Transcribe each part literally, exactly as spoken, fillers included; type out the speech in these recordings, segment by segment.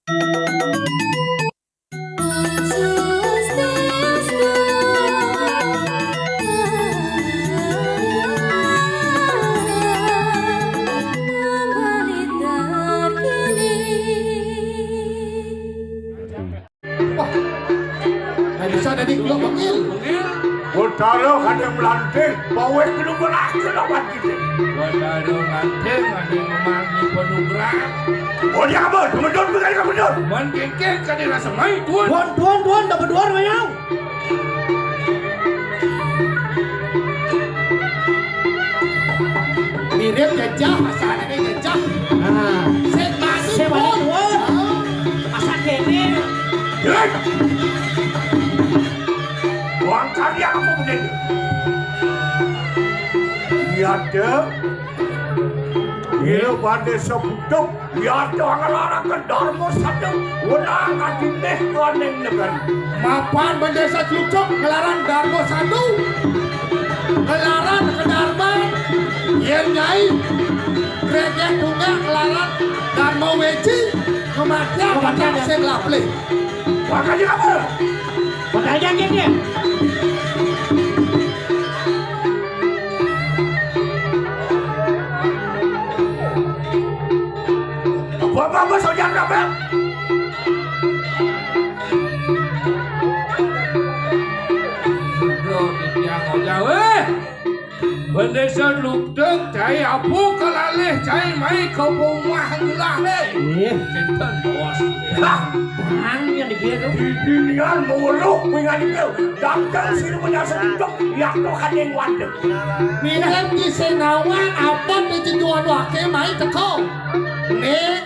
Wah, nggak bisa jadi gua bengil. Bengil. Gua taruh ada yang melanting, bawa ke lu gua lagi lawan kita. Gua taruh melanting, ada yang memanggil penugrah. Oh, dia apa? Temen-temen bukan kamu, Don? Man kengkeng, kada rasa main, tuan. Tuan, tuan, tuan, dapat tuan, mayang. Mirip gajah, masalahnya gajah. Nah. Sing mati, sing mati, pun. Pun. Heeh. Masa kene? Jelek. Buang karya aku, Bunda. Iya, deh. Iya, pada sebutuh. Yadang nglaraken Darma Satu, wenang kadineh kaning negari. Mapan Bendesa Klucuk nglarang Darma Satu. Nglarang kedarman. Yen Nyai Gregek Tunggak nglarang Darma Weji, kematian. Kematian, ya. Sing laplih. Makanya apa? Makanya gini. Apa-apa, apa, saudara, apa? Bendesa Luteng, cai apu kalalih, cai mai ka pumah gelah, eh. Ih. Cinten, bos. Hah? Bang, yang dikira tuh. Di dunia muluk, pingan itu. Datang sini punya sedikit, ya tuh kan yang waduh. Minat di Senawan, apa di Jejuan Wake, mai teko. Nih,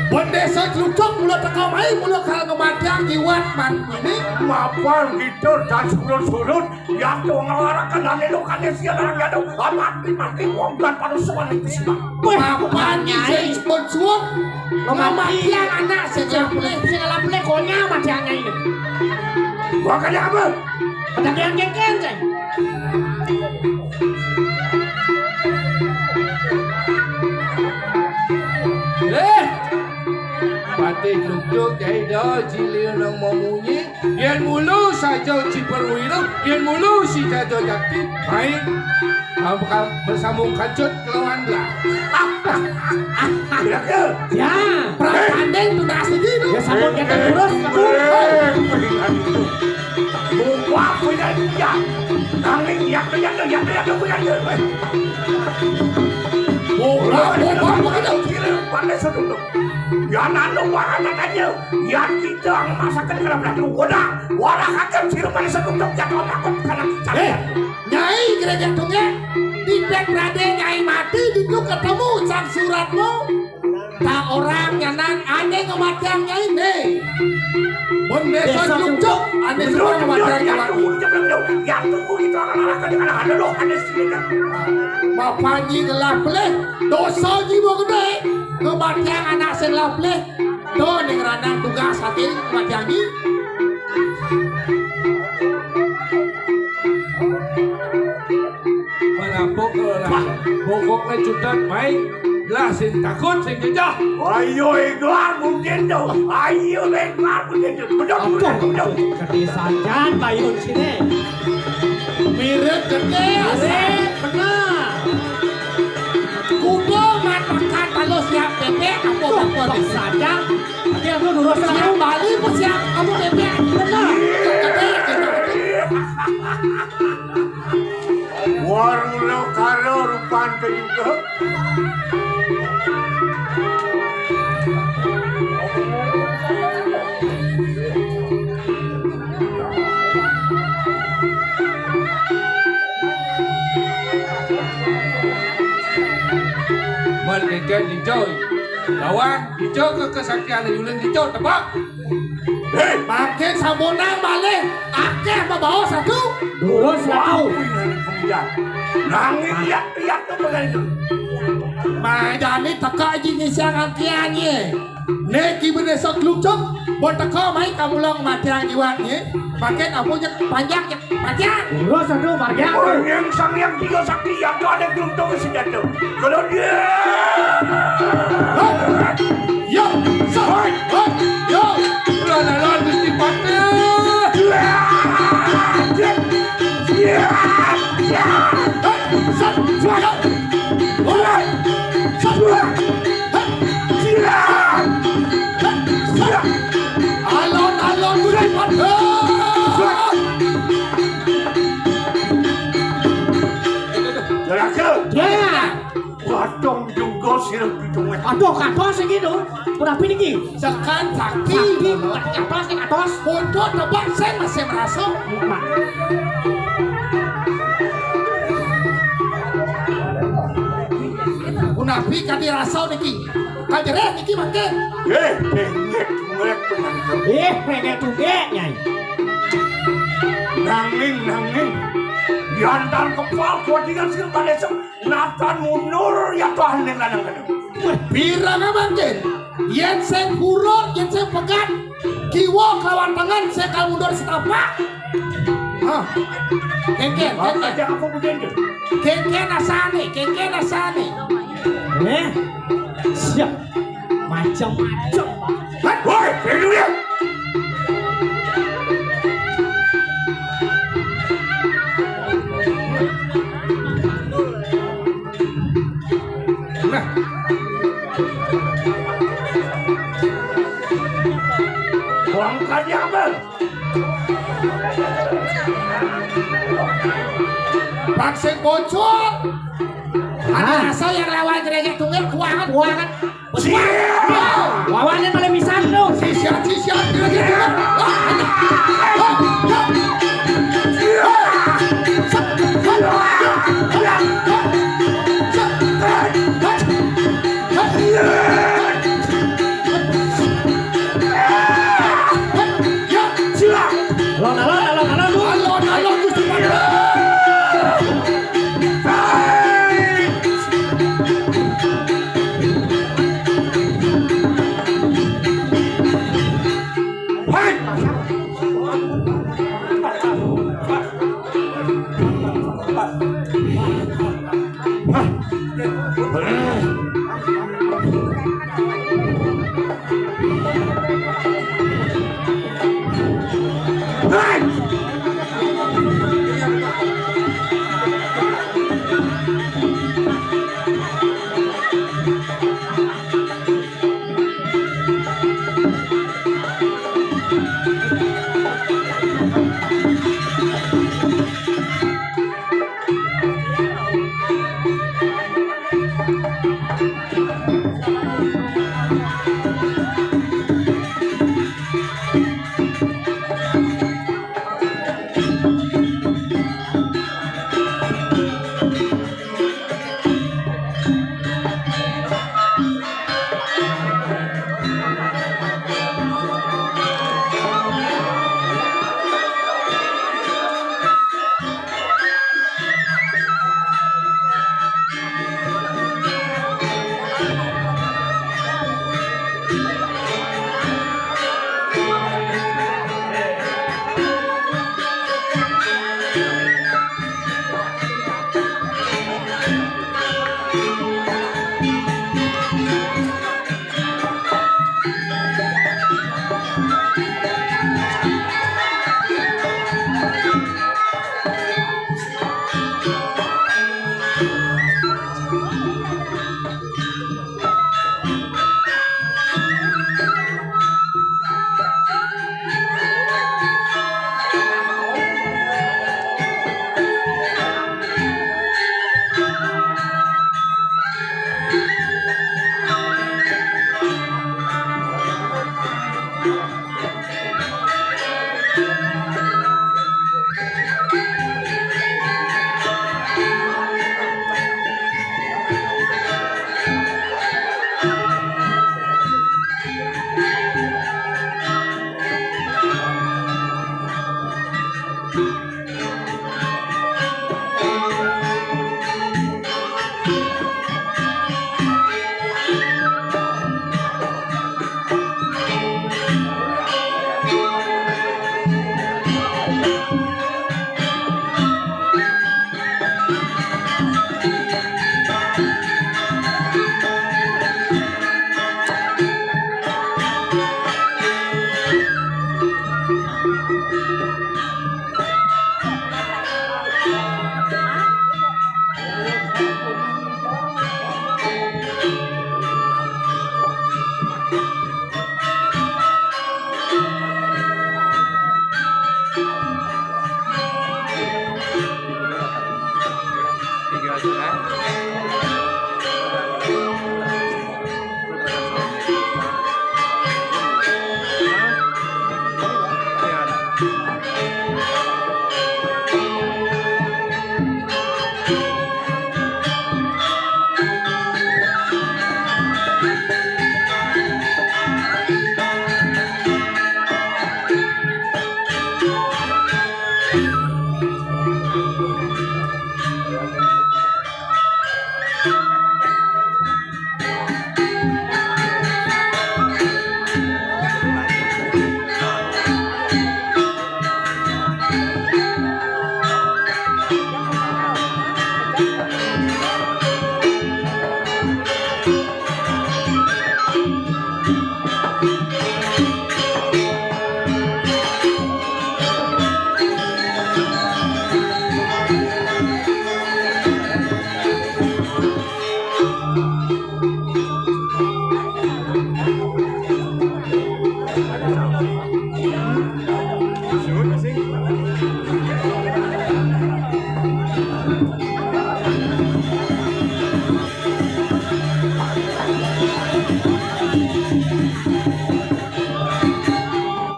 Bendesa Klucuk mula teka mai, mula kal ngematiang jiwat man ini. Mapan kita dan surut-surut, ya tuh ngelarakan dan elokane sia dan ya tuh, mati-mati wong dan pada suan itu sih. Weh, mapan Nyai. Sing sebut suwun, ngematiang anak sing lapleh. Sing lapleh konyol matiang Nyai ini. Makanya apa? Pada yang kengkeng, Nyai. Eh, Patih Dukduk, Jai Do, Jili nang memunyi. Yen mulu saja Ciperwira, yen mulu si Jaja Jati. Baik, kamu bersambung kancut kelawan lah. Ya, ya. Ya, perasaan deng tuh nasi gitu. Ya, sambung kita terus. Eh, eh, eh. Buah punya dia. Nanging ya, ya, ya, ya, ya, ya, ya. Buah, buah, buah, buah. Kira pandai sedulur. Ya, nanu wah katanya. Ya, kita masakan kalau berarti udah. Warakaken sira manis untuk jatuh takut karena. Eh, Nyai Gereja Tunggal. Di pet Raden Nyai mati, itu ketemu sang suratmu. Tak orang nyanan ane kematian Nyai ne. Mun desa Desa Jlukjuk, ane semua kematian Nyai. Ya tunggu itu akan arah ke dengan ada loh, ada sini. Mapanji ngelah pelih, dosa jiwa gede. Kematian anak sing lah pelih. Tuh ning randang tugas hati kematian Nyai. Mana pokok lah. Pokok le cutat mai. Lah sing takut sing jejah. Ayo Edward mungkin tu. Ayo Edward mungkin tu. Betul, betul, betul. Ketisan jan bayun sini. Mirip gede. Mirip, benar. Kuda mat makan talus siap bebek apa apa disadang. Tapi aku durus siap Bali apa siap kamu bebek. Benar. Gede, gede. Warung lo karo rupan ke juga. Mendingan hijau. Lawan hijau ke kesaktian ulun hijau tebak. Hei, makin sampunang malih akeh membawa satu. Durus satu. Nanging lihat-lihat tu bagai itu. Majani teka ji ngisiang angkian ye. Niki bene sok lucuk, bon teka mai kamulang matiang jiwat ye. Makin apunya panjang ye. Parkir. Urus satu parkir. Orang yang sang yang tiga sakti yang ada geluntung senjata. Kalau dia. Hei. Yo. Hei. Hei. Yo. Aduh, katos iki lho. Punapi niki? Sekan sakti. Sakti, katos, katos. Pundhut tebak sing masih merasa. Mak. Punapi kati rasa niki? Kajereh niki mangke. Eh, bengek, bengek, bengek. Eh, bengek tungge, Nyai. Nanging, nanging. Yantan kepal kuatingan sing panesem. Natan mundur ya tuh ahli lanang kene. Wah, pirang mangke? Yen sing buruk, yen sing pegat, kiwa kelawan tengen sing kal mundur setapak. Hah. Kengken, kengken. Aja aku begini. Kengken asane, kengken asane. Eh? Siap. Macam-macam. Hah? Woi, ini dia. Nah. Buang tadi apa? Pak sing bocor. Ada rasa yang lawan jerejek tunggal kuangan, kuangan. Siap. Lawannya malah bisa tuh. Siap, siap, siap. Jerejek tunggal. Ah, ada. Alon, alon, alon, alon. Alon, alon, Gusti Patih.